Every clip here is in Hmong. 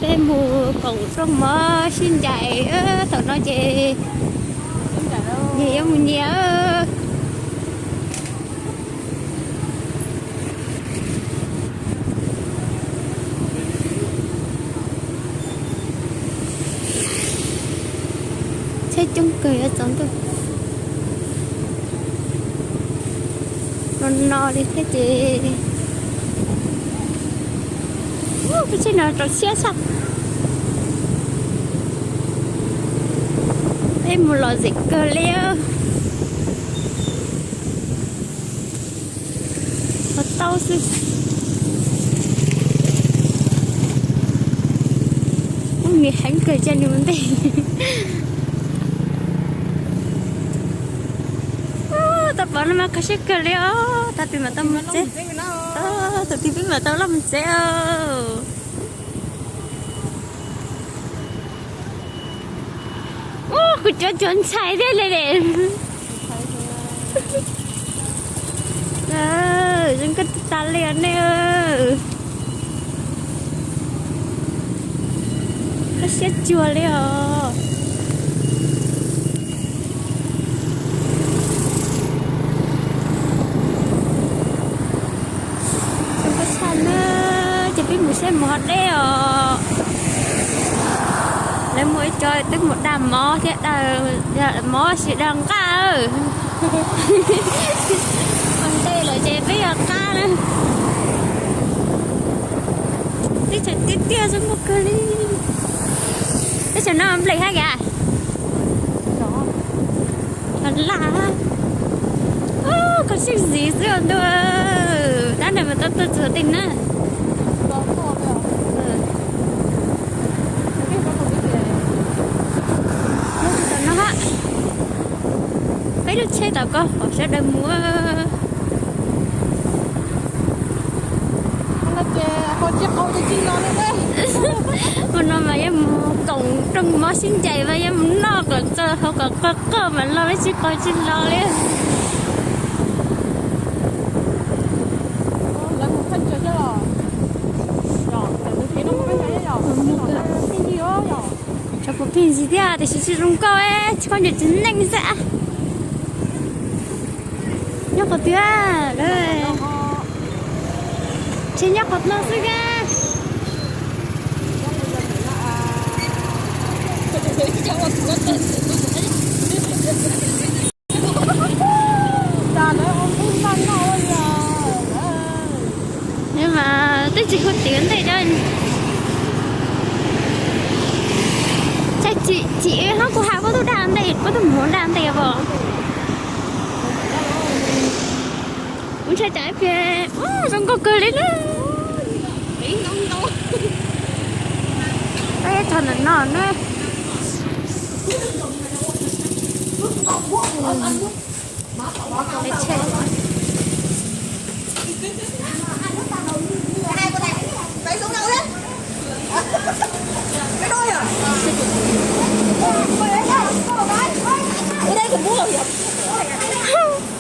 Peb mus koom rooj mov sib ncaim, thaum no ces nyias yuav mus nyias. Tsheb coob kawg yuav tsaus ntuj. No no li thiab ces, peb tsheb no rau siab saj. Peb mus lom zem kawg li. Ho tau xwb. Ub, nws heev kawg, cia nws mus ntej. Tau pom no mas kho siab kawg li os. Tag twg mas tau mus tsev, tag twg peb mam tau los mus tsev os. Ub, kuv cuav cuav ntxhais thiab li. Zoo nkauj tas li os nej. Kho siab cuag li os. Zoo nkauj tshaj na. Ces peb mus saib mus ho deb os. Lawv muaj ib co twb mus dag mov thiab, dag mov sis dag nqaj. Ua ntej lawm ces peb yog qab na. Teb chaws tiaj tiaj zoo nkauj kawg li. Teb chaws no nplej hab yam. Laj, kho siab zim xwb os ntuj. Dab ntawd mas tau tuaj txog tej na. Tom no hab, peb lub tsheb tom ko hom sawv daws mus. Mus no mas yuav mus koom rooj mov sib ncaim mas yuav mus noj kom txog hauv kom qawg qawg mas los, tsis qawg tsis los li. Tshav puv pheej ntsis thiab tiam sis tsis zoo nkauj, tsis pom ntsis tsis neej xwb. Nyob qhov twg? Tsis nyob qhov no xwb a. Mas twb tsis hu tim ntej cov. Tsis, tsis, hab kuv has puab tub dag ntej, puab tub mus dag ntej os. Kuv ntshai tsam ib pliag zoo nkauj kawg li na. Peb txog ntawm no na.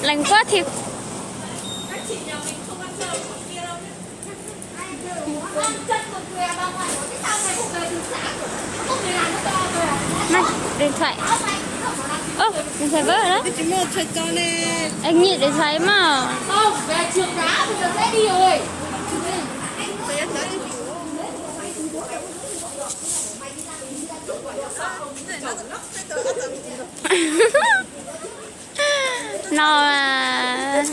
Lees kuab thiab. Này, điện thoại. Ơ, điện thoại vỡ rồi đó. Anh nhịn điện thoại mà. No mas.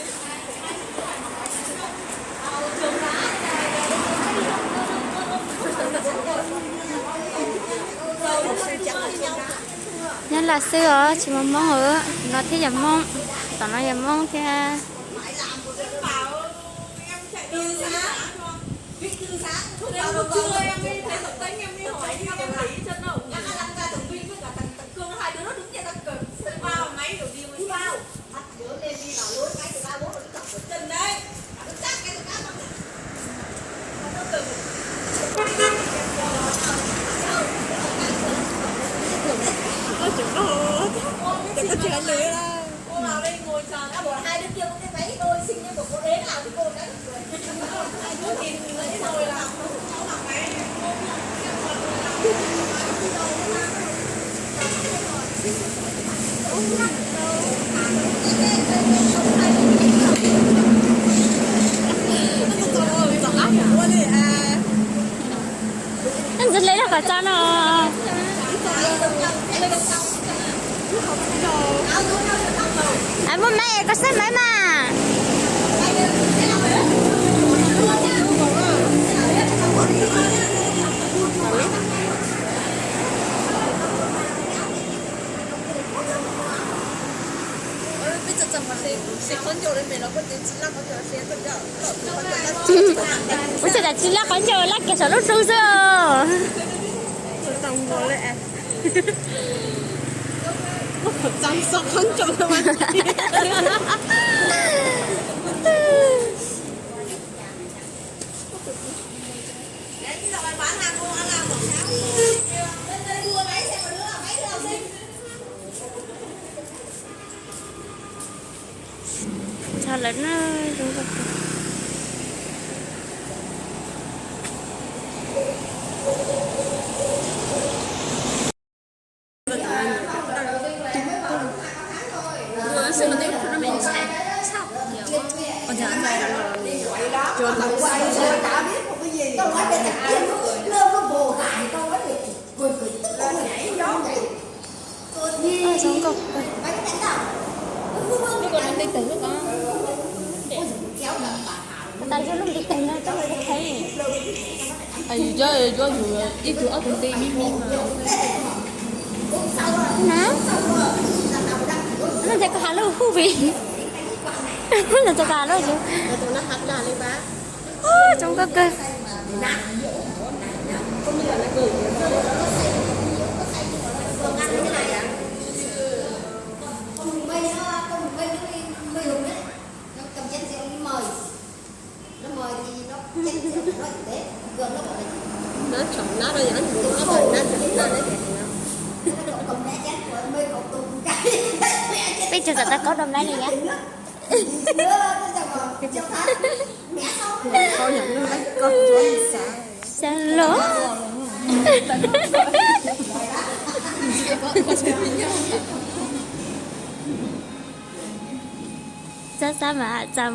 Nyob Laj xwb os, tsis muaj Hmoob os. No thiab yog Hmoob, tom no yog Hmoob thiab. Ntxwv le rau qhov tso no. Muaj maiv, koj saib maiv mas. Ua cas tsis laj qhov ncauj laj kiag saum lub su xwb. Txog lawm na. Tab yog lub ntiv tes no coj mus qheb. Yuav yuav yus ib tug ob tug ntiv me me mas. Na, no ces koj has lub hu vim, no ces koj has lub yus. Tsoom koj kawg. Peb cog tom tau kaub rau mlai li yam. Xav los. Xav xav mas txaj.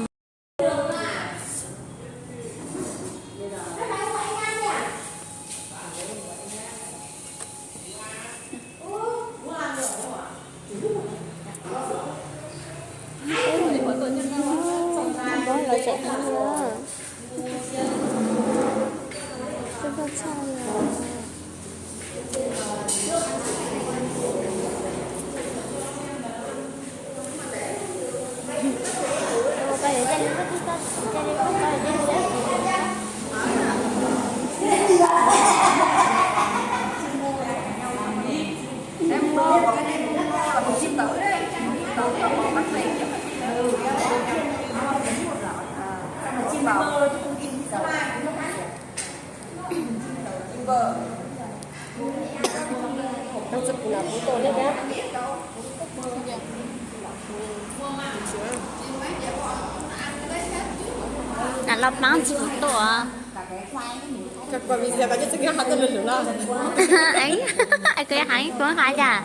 Los pab tsis tuaj. Koj heev, koj heev, koj heev cas?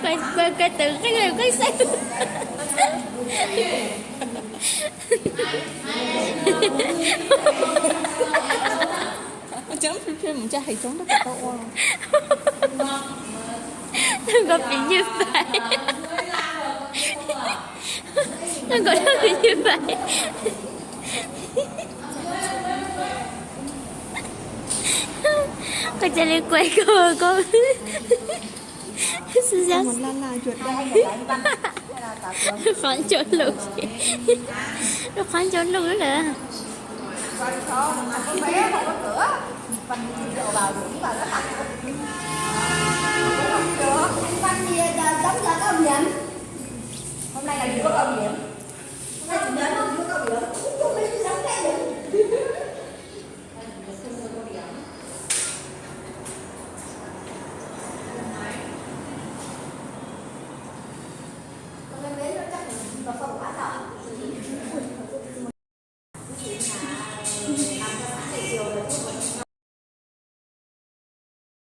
Koj twv qeej qeej xwb. Ua cas pheej pheej mus caj hais coob nrog kuv tau ua. Nkauj pim nyuj fais. Nkauj pim nyuj fais. Koj cia li kuaib koj koj. Qhov ncauj lug, qhov ncauj lug lawm.